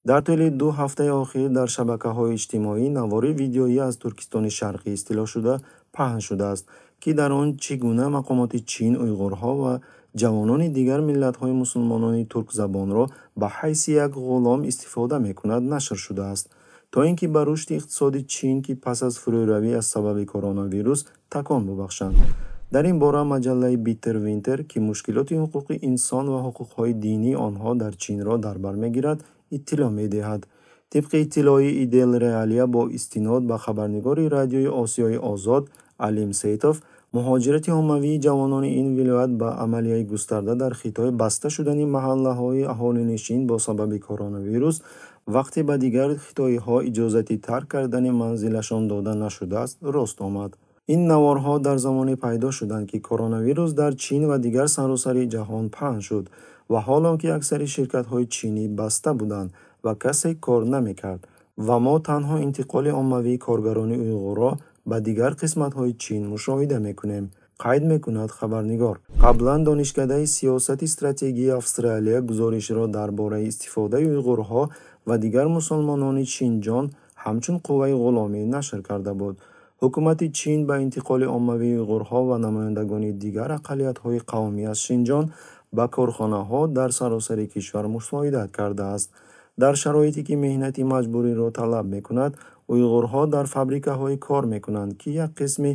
Дар тӯли 2 ҳафтаи охир дар шабакаҳои иҷтимоӣ навори видеоӣ аз Туркистони Шарқӣ истилоҳшуда паҳн шудааст, ки дар он чӣ гуна мақомоти Чин уйғурҳо ва ҷавонони дигар миллатҳои мусулмонони туркзабонро ба ҳайси як ғулом истифода мекунад нашр шудааст, то ин ки ба рушди иқтисоди Чин, ки пас аз фурӯравӣ аз сабаби коронавирус, такон бубахшанд. Дар ин бора маҷаллаи Биттер Винтер, ки мушкилоти ҳуқуқи инсон ва ҳуқуқҳои динии онҳо дар Чинро дар бар мегирад, иттилоъ медиҳад. Тибқи иттилои Идел Реалия бо истинод ба хабарнигори радиои Осиёи Озод Алим Сейтов, муҳоҷирати оммавии ҷавонони ин вилоят ба амалияи густарда дар Хитой баста шудани маҳаллаҳои аҳолинишин бо сабаби коронавирус, вақте ба дигар хитоиҳо иҷозати тарк кардани манзилашон дода нашудааст, рост омад. Ин наворҳо дар замоне пайдо шуданд, ки коронавирус дар Чин ва дигар саросари ҷаҳон паҳн шуд ва ҳоло ки аксари ширкатҳои чинӣ баста буданд ва касе кор намекард ва мо танҳо интиқоли оммавии коргарони уйғурро ба дигар қисматҳои Чин мушоҳида мекунем, қайд мекунад хабарнигор. Қаблан Донишкадаи сиёсати стратегии Австралия гузоришро дар бораи истифодаи уйғурҳо ва дигар мусулмонони Шинҷон ҳамчун қувваи ғуломӣ нашр карда буд. Ҳукумати Чин ба интиқоли оммавии уйғурҳо ва намояндагони дигар ақаллиятҳои қавмӣ аз Шинҷон ба корхонаҳо дар саросари кишвар мусоидат кардааст. Дар шароите ки меҳнати маҷбуриро талаб мекунад, уйғурҳо дар фабрикаҳое кор мекунанд, ки як қисми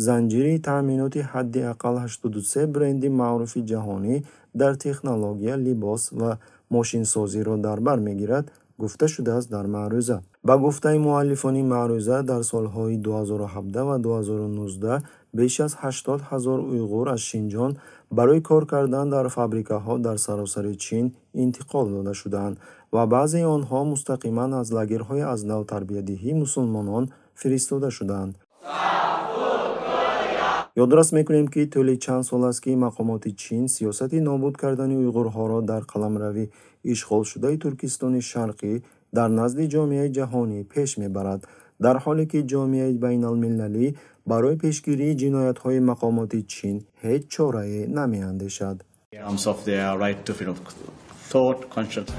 занҷири таъминоти ҳадди ақал 83 бренди маъруфи ҷаҳонӣ дар технология, либос ва мошинсозиро дар бар мегирад, гуфта шудааст дар маърӯза. Ба гуфтаи муаллифони маърӯза, дар солҳои 2017 ва 2019 беш аз 80 ҳазор уйғур аз Шинҷон барои кор кардан дар фабрикаҳо дар саросари Чин интиқол дода шудаанд ва баъзеи онҳо мустақиман аз лагерҳои аз нав тарбиятдиҳии мусулмонон фиристода шудаанд. Ёдрас мекунем, ки тӯли чанд сол аст, ки мақомоти Чин сиёсати нобуд кардани уйғурҳоро дар қаламрави ишғолшудаи Туркистони Шарқӣ дар назди ҷомеаи ҷаҳонӣ пеш мебарад, дар ҳоле ки ҷомеаи байналмилалӣ барои пешгирии ҷиноятҳои мақомоти Чин ҳеҷ чорае намеандешад. Arms of their right to freedom of thought, conscience.